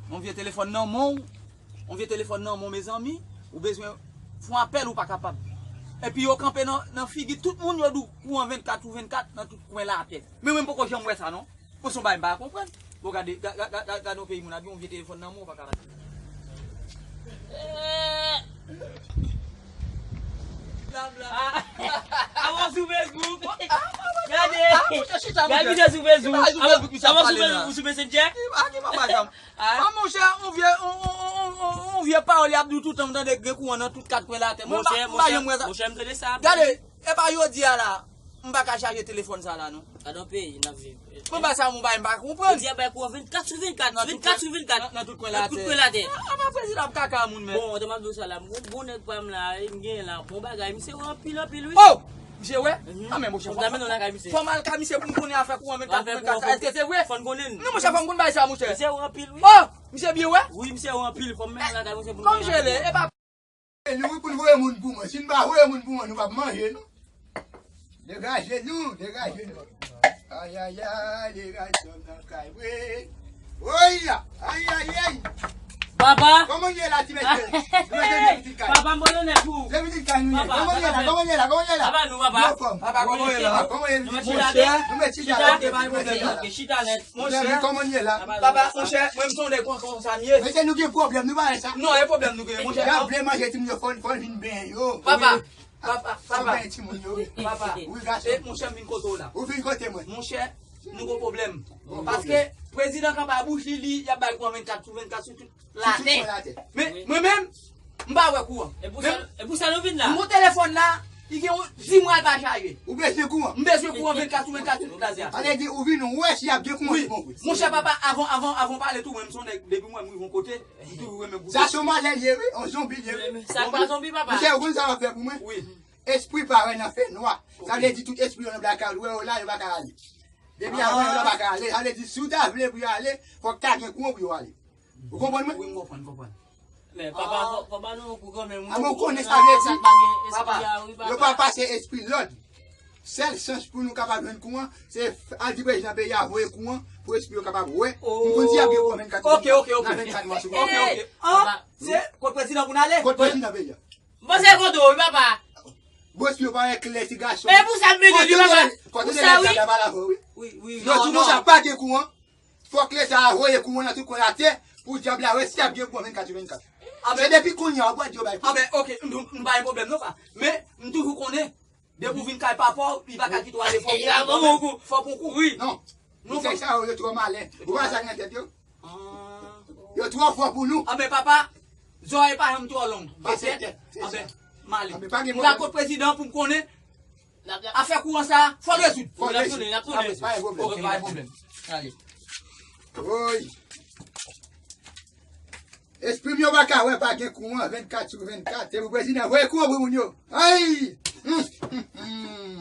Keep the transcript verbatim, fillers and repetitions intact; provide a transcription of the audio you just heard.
Yon vye telefòn nan men w, yon vye telefòn nan men w, mezanmi, ou bezwen fè yon apèl, ou pa kapab. Epi yo kanpe nan, nan figi tout moun, yo di w kouran vennkat sou vennkat nan tout kwen latè. Men mwen, m poko janm wè sa, non. Bon, se yon bagay m pa ka konprann. Bon, gade, ga- ga- ga- ga- gade yon peyi moun ap viv, yon vye telefòn nan men w, ou pa ka. Ah, ah, bon, sou Facebook. Gade. Ah, mwen te chita, gade mwen te- misye sou Facebook. Ah, sou Facebook, misye ap pale la. Sou Messenger. Ah, ki papa jam. Ah, monchè, yon vye, yon, yon vye pawòl y ap di w toutan, m tande gen kouran nan tout kat kwen latè. Mwen, m pa, monchè, m pa janm wè sa. Monchè, m tande sa. Gade, e pa jodi a la, m pa ka chaje telefòn sa la, non. Gade yon peyi n ap viv. Mwen, ba sa, mwen, ba, m pa konprann. Jodi a bay kouran vennkat sou vennkat, vennkat sou vennkat. Nan tout kwen latè. Nan tout kwen latè. Ah, ah, prezidan ap kaka moun, men. Bon, antan m ap di w sa la, m gon bon nèg pa m la, m gen la, bon bagay, misye wè anpil, anpil, wi. Oh! Misye wè? Ah, men, monchè, fò m al lakay misye pou m konnen afè kouran vennkat sou vennkat sa. Èske se vre? Fò n konnen. Non, monchè, fò m konn bagay sa, monchè. Misye wè anpil, wi. Oh! Misye byen wè? Wi, misye wè anpil, fò m mennen lakay misye pou m konnen afè kouran. Kòm je le, e pa nou, wi, pou n voye moun pou mwen. Si n pa voye moun pou mwen, nou p ap manje, non. Degaje nou, degaje nou. Ayayay, degaje nou nan kay, wi. Oya, ayayay. Papa. Kòman ye la, ti mesye? Ti mesye, se pitit kay. Papa, m pran yon nèg pou ou. Se pitit kay nou ye. Kòman ye la, kòman ye la, kòman ye la? Papa, nou, papa. Nou anfòm. Papa, kòman ye la? Kòman ye, pitit mesye? Nou mèt chita. Ok, pa gen pwoblèm. Ok, chita nèt. Monchè, kòman ye la? Papa, monchè, mwen m se yon nèg konsa m ye. Mesye, nou gen pwoblèm, nou pa wè sa? Non, e pwoblèm nou gen, monchè. Lè w vle manje timoun yo, fò n, fò n vin benyen yo. Papa, papa, papa. Fò n benyen timoun yo. Papa. Wi, gason. E, monchè, m vin kote w la. Ou vin kote mwen. Monchè, nou gon pwoblèm. Paske prezidan kanpe a bouch li, li, y ap bay kouran vennkat sou vennkat sou tout latè. Men, mwen menm, m pa wè kouran. E pou sa, e pou sa nou vin la. M gon telefòn la, li gen yon di mwa l pa chaje. Ou bezwen kouran? M bezwen kouran vennkat sou vennkat sou tout latè. Sa vle di ou vin wè si y ap gen kouran pou mwen. Monchè papa, avan, avan, avan pale tou, mwen, m se yon nèg, depi mwen, m rive yon kote, m toujou renmen goute. Sa se yon malè l ye, wi, yon zonbi l ye, wi. Sa pa zonbi, papa. Monchè, ou konn sa w ap fè pou mwen? Wi. Espri pa wè nan fènwa. Sa vle di tout espri yo nan blakay, ou wè yo la, yo pa ka ale. Depi y a wè yo la, yo pa ka ale. Sa vle di si w ta vle pou yo ale, fòk ta gen kouran pou yo ale. Ou konprann mwen? Wi, m konprann, m konprann. Men papa, fò, fò ba nou yon kou kanmenm, wi. A, men w konnen sa vle di. Papa, yo pa pase espri lòd. Sèl chans pou nou kapab jwenn kouran, se al di prezidan peyi a voye kouran pou espri yo kapab wè. M konn si y ap gen kouran vennkat sou vennkat. Ok, ok, ok. Nan vennkat mwa sou vennkat. Ok, ok. An, se kot prezidan pou n ale? Kot prezidan peyi a? M panse kote w, wi, papa. Bon, espri yo pa wè klè, ti gason. E pou sa m mete li, papa. Pou sa, wi. Wi, wi, wi. Yo di konsa pa gen kouran. Fòk Leta a voye kouran nan tout kwen latè pou dyab la wè si y ap gen kouran vennkat sou vennkat. Se depi kounye a w ap wè yo bay kouran. Anben, ok, nou, nou pa gen pwoblèm non, pa. Men, m toujou konnen, depi w vin kay papa w, li pa ka kite w ale, fòk ou pran kou. Fòk ou pran kou. Wi. Non. Nèg sa yo, yo twò malen. Ou wè sa k nan tèt yo? Yo twò fò pou nou. Anben, papa, zòrèy pa janm twò long. Anben, m ale. M ka kot prezidan pou m konnen. Afè kouran sa, fò l rezoud. Fò l rezoud. Pa gen pwoblèm. Ok, pa gen pwoblèm. Ale. Woy. Espri m yo pa ka wè pa gen kouran vennkat sou vennkat. Se pou prezidan voye kouran pou moun yo. Ay! Hum, hum, hum.